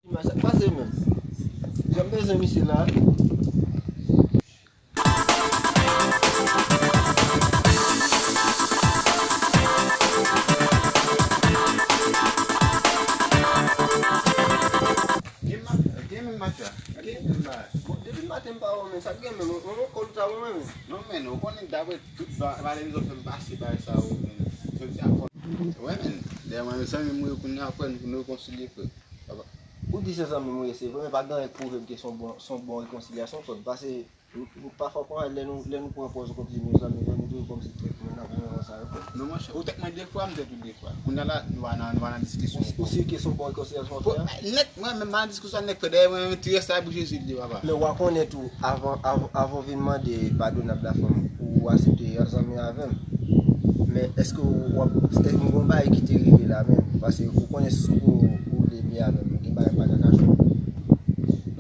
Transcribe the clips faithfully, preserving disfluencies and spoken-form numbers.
Sa k pase menm? Jan m bezwen misye la. Gen ma-, gen menm match la. Gen menm bagay. Bon, depi maten m pa wè w, men sa k gen menm, yon, yon kòl ou ta bon menm. Non, men, ou konnen dapre tout ba-, ba rezon fè m pase bagay sa yo, men. Jodi a kòl. Wè, men, dèyè mwen, zanmi m, wi, kounye a, frè, nou, nou rekonsilye, frè. Ou di se zanmi m, wi, se vre, men pa gen anyen k pwouve m ke se yon bon, se yon bon rekonsilyasyon, frè m, paske Nou, nou, pafwa, kounye a, lè nou, lè nou pran pòz kòmsi nou zanmi yo, nou toujou kòmsi tèt mwen nan goumen konsa yo, frè. Non, monchè, ou tèt mwen de fwa, m tèt ou de fwa. Kounye a la, nou pa nan, nou pa nan diskisyon ankò. Ou si ke se yon bon rekonsilyasyon w ap fè a? Nèt, mwen menm, m pa nan diskisyon nèt, frè. Dèyè mwen menm, ti rès la pou Jezi li, papa. Men w a konnen tou, avan, avan, avan w vin mande padonab la, frè m, ou aksepte zanmi avè m. Men èske w ap, èske gen yon bagay ki te rive la menm? Paske ou konnen si w vle byen avè m, gen bagay m pa ka kache w.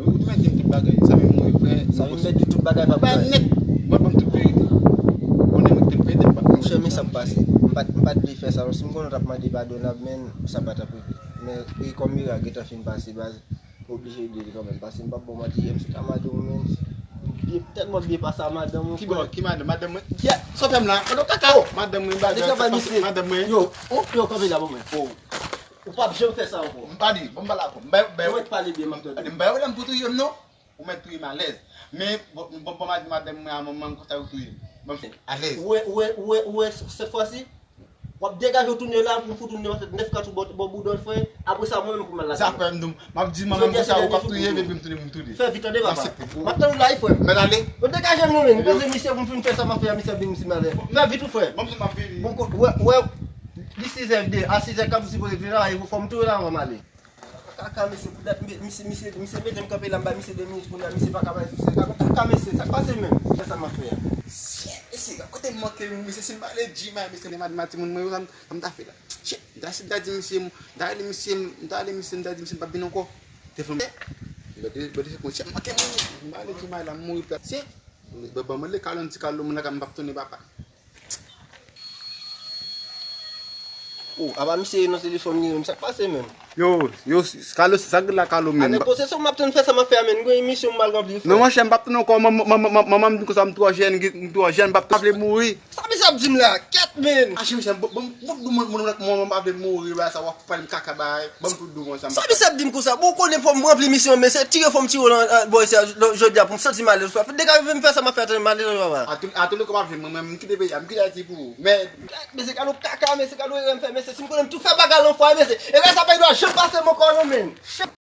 Ou te mèt di m tout bagay, sa menm mwen, frè. Sa vin mèt di tout bagay, pa bagay. Nèt, mwen ban m tout verite. Ou konnen mwen te pede, m pa. Monchè, men sa k pase. M pa t, m pa t vle fè sa, non. Si m konnen w t ap mande padonab, men sa pa t ap rive. Men, e kòm mirak gentan fin pase, baz, m oblije ede li kanmenm. Paske m p ap ba w manti, M C ta madanm ou, men. Byen, tèlman byen pase a madanm ou, frè. Ki bò, ki madanm? Madanm mwen? Kiyès? Sa w fè m la? Madanm kaka! Oh! Madanm mwen, baz, madanm mwen. Yo, oh, yo, kanpe la pou mwen. Oh. Ou p ap janm fè sa ankò. M pa di, bon, m pa la ankò. M bay, bay. Ou mèt pale byen, m ap tande. M bay ou lè m pou touye m, non? Ou mèt touye m alèz. Men, bon, bon, bon, madanm mwen a manman m konsa yo touye m. Bon, m alèz. Ou wè, ou wè, ou wè, ou wè, sèt fwa si, w ap degaje w tounen la, pou m fout ou nèf, nèf kat ou bò, bò boudon, frè. Apre sa, mwen menm pou m al lakay mwen. Sa frè m, m ap di manman m konsa, ou k ap touye m, epi m tounen, m tounen. Fè vit, tande, papa. M aksepte. M ap tann ou la, wi, frè m. Mèt ale. Ou degaje m, non, men. M poze misye pou m fin fè sa m ap fè a, misye ap vin, misye malè. Fè vit, wi, frè. Bon, m ap vini. Bon, wè, wè. Li sizè de, a sizè kab ou sipoze vin la, e fò m touye la anvan m ale. Kaka mesye, pou dat, mi-, misye, misye, misye mete m kanpe la, m bay misye de minit kounye a, misye pa ka bay, misye ka, kaka mesye, sa k pase menm? Kisa m ap fè a? Mesye, kote m manke, mesye, si m pa ale G-May, mesye, de maten maten moun mwen yo, sa m, sa m ta fè la. Shit, m ta, si m ta di misye, m ta rele misye, m ta rele misye, m ta di misye m p ap vin ankò. Telefòn. Bède, bède, se konn, shit, m manke moun, m pa ale G-May la, m mouri plat. Shit, ban, ban mwen le kalo, yon ti kalo, moun la ka m p ap tounen, papa. Oh, apa misye nan telefòn li menm, sa k pase menm? Yo, yo, Kalo, sa k la Kalo menm? Ann poze sa, m ap tann fè sa m ap fè a, menn. M gen emisyon m al ranpli, frè. Non, monchè, m p ap tann ankò. Manman, manman, manman, manman m di konsa m twò jèn, m twò jèn, m p ap vle mouri. Sa misye ap di m la? Kèt, menn! Mache, monchè, bon, bon, bon, bon, mwen, mwen, mwen, mwen, mwen pa vle mouri, bagay sa w ap pale m kaka bagay. Ban m tout dou, monchè. Sa misye ap di m konsa? Bon, ou konnen fò m ranpli misyon, men se tire fò m tire w nan, nan, bò, isi a, jodi a pou m santi m alèz, frè. Degaje m fè sa m ap fè a, tande m alèz, papa. Atoulekan w ap jwenn mwen, mwen, m kite peyi a, m kite Ayiti pou ou. Men, Mesye Kalo kaka, mesye Kalo erè m fè, mesye, si m konnen m tou fè bagay lan fwa, mesye. Erè sa pa dwe janm pase m ankò non, menn.